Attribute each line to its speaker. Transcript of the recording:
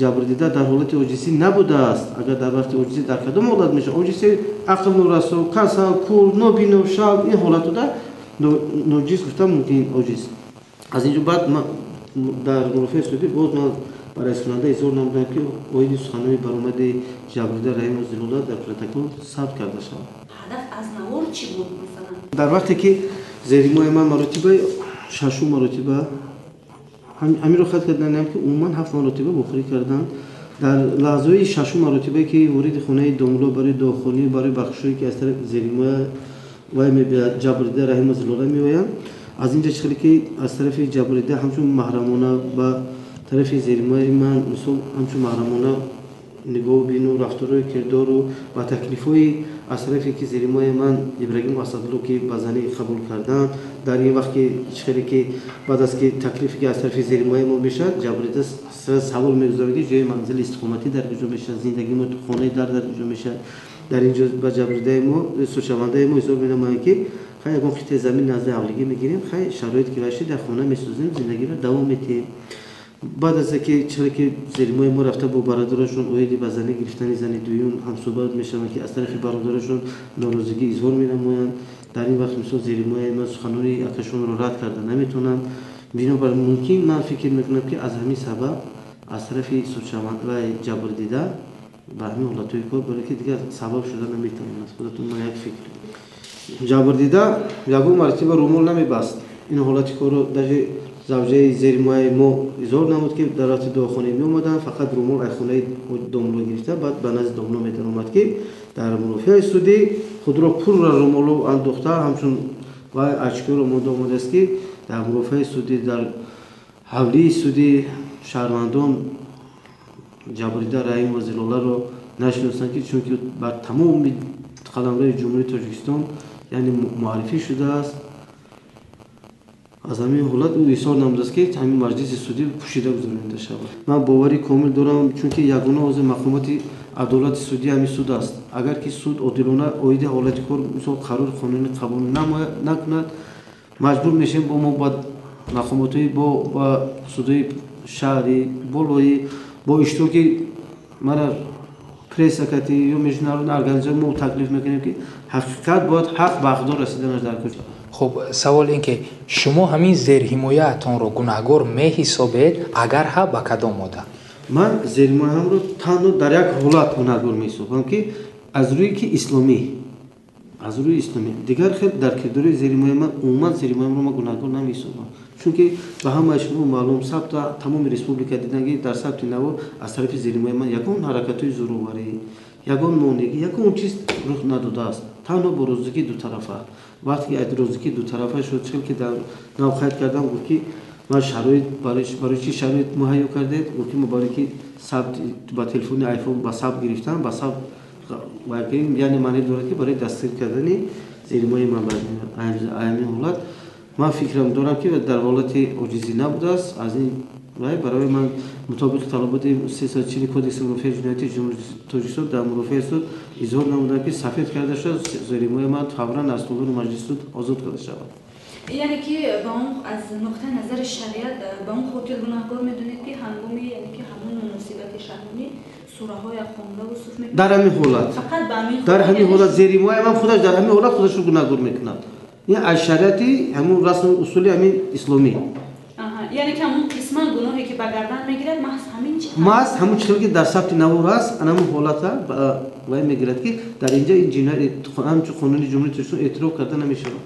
Speaker 1: Ҷабрдида дар ҳолати оҷизӣ набудааст. Агар дар вақти оҷизӣ дар кадом ҳолат мешавад? Оҷизӣ ақл норасо, касал, кур, нобино, шал, ин ҳолатода ноҷиз гуфтан мумкин оҷиз. Аз ин ҷо баъд дар мурофиаи судӣ боз ман ба раискунанда изҳор намудам, ки оиди суханони баромади ҷабрдида Раҳимова Зилола дар протокол сабт карда шавад.
Speaker 2: Ҳадаф аз навор чӣ буд, масалан?
Speaker 1: Дар вақте ки зеримои ман маротиба шашум маротиба ҳаминро хат карданам, ки умуман 7 маротиба бухорӣ карданд. Дар лаҳзаи шашум маротибае ки вориди хонаи домулло барои дуохонӣ, барои бахшишҳое ки аз тарафи зеримоя вай мебиёяд, ҷабрдида Раҳимова Зилола меоянд. Аз ин ҷо чӣ хеле ки аз тарафи ҷабрдида ҳамчун маҳрамона ба тарафи зеримояи ман, мисол, ҳамчун маҳрамона нигоҳ бину, рафторҳои кирдору ва таклифҳои аз тарафе ки зеримояи ман Ибрагим Асадулло ки ба занӣ қабул карданд, дар ин вақт ки чӣ хеле ки баъд аз ки таклифе ки аз тарафи зеримояи мо мешавад, ҷабрдида савол мегузорад, ки ҷои манзили истиқоматӣ дар куҷо мешавад, зиндагии мо хонаи дар куҷо мешавад. Дар ин ҷо ба ҷабрдидаи мо, судшавандаи мо изҳор менамоянд, ки хай, ягон қитъаи замин назди ҳавлигӣ мегирем, хай, шароит ки ваши дар хона месозем, зиндагиро давом медиҳем. Баъд аз ки чире ки зеримои мо рафта бо бародарашон оиди ба занӣ гирифтани зани дуюм ҳамсӯҳбат мешаванд, ки аз тарафи бародарашон норозигӣ изҳор менамоянд. Дар ин вақт, мисол, зеримои ман суханони акашонро рад карда наметавонанд. Бинобар мумкин ман фикр мекунам, ки аз ҳамин сабаб аз тарафи судшаванд ва ҷабрдида ба ҳамин ҳолатҳои кор, барое ки дигар сабаб шуда наметавонад. Худатон ман як фикр. Ҷабрдида ягон маротиба румол намебаст. Ин ҳолати корро даже завҷаи зеримояи мо изҳор намуд, ки дар вақти дуохонӣ меомаданд, фақат румол аз хонаи домулло гирифта, баъд ба назди домулло медаромад, ки дар мурофиаи судӣ худро пурра румоло андохта, ҳамчун вай очкиро монда омадааст, ки дар мурофиаи судӣ, дар ҳавлии судӣ шаҳрвандон ҷабрдида Раҳимова Зилоларо нашиносанд, ки чунки бар тамоми қаламрави Ҷумҳурии Тоҷикистон, яъне, муаррифӣ шудааст. Аз ҳамин ҳолат ӯ изҳор намудааст, ки ҳамин маҷлиси судӣ пӯшида гузаронида шавад. Ман боварӣ комил дорам, чунки ягона ҳозир мақомоти адолати судӣ ҳамин суд аст. Агар ки суд одилона оиди ҳолати кор, мисол, қарори қонунӣ қабул накунад, маҷбур мешавем бо мо ба мақомотҳои бо ба судои шаҳрӣ болоӣ бо иштироки мана пресса кати ё международный организация мо таклиф мекунем, ки ҳақиқат бояд ҳақ ба ҳақдор расиданаш дар кор.
Speaker 3: Хуб, савол ин ки шумо ҳамин зерҳимояатонро гунаҳгор меҳисобед, агар ҳа, ба кадом модда?
Speaker 1: Ман зерҳимояамро танҳо дар як ҳолат гунаҳгор меҳисобам, ки аз рӯи ки исломӣ, аз рӯи исломӣ. Дигар хел дар кирдори зеримояи ман, умуман зеримоямро ман гунаҳгор намеҳисобам, чунки ба ҳамаи шумо маълум, сабта тамоми республика дидан, ки дар сабти наво аз тарафи зеримояи ман ягон ҳаракатҳои зӯроварӣ, ягон монеъӣ, ягон чиз рух надодааст, танҳо бо розигии дутарафа. Вақте ки аз розигии дутарафа шуд, чил ки дар нав қайд кардам, гуфт ки ман шароит барои чӣ шароит муҳайё кардед? Гуфт ки мо барои ки сабт ба телефони айфон ба сабт гирифтан, ба сабт, яъне маъне дорад, ки барои дастгир кардани зеримои ман. Ҳамин ҳолат ман фикрам дорам, ки дар ҳолати оҷизӣ набудааст. Аз ин вай барои ман мутобиқи талаботи 340 Кодекси мурофиаи ҷиноятии Ҷумҳурии Тоҷикистон дар мурофиаи суд изҳор намудам, ки сафед карда шуда, зеримои ман фавран аз толори маҷлиси суд озод карда шавад.
Speaker 2: Яъне ки ба он аз нуқтаи назари шариат ба он хотир гунаҳгор медонед, ки ҳангоми, яъне ки ҳамон муносибати шаҳвонӣ сураҳоя хондаву суф мекунад?
Speaker 1: Дар ҳамин ҳолат.
Speaker 2: Фақат ба ҳамин?
Speaker 1: Дар ҳамин ҳолат зеримояи ман худаш дар ҳамин ҳолат худашро гунаҳгор мекунад. Ин аз шариати ҳамун расму усули ҳамин исломӣ.
Speaker 2: Яъне ки ҳамун қисман гуноҳе ки ба гардан мегирад, маҳз ҳамин чи?
Speaker 1: Маҳз ҳамун чизе ки дар сабти навор аст, ана ҳамун ҳолата вай мегирад, ки дар инҷа ин ҷиноят ҳамчун қонуни Ҷумҳурии Тоҷикистон эътироф карда намешавад.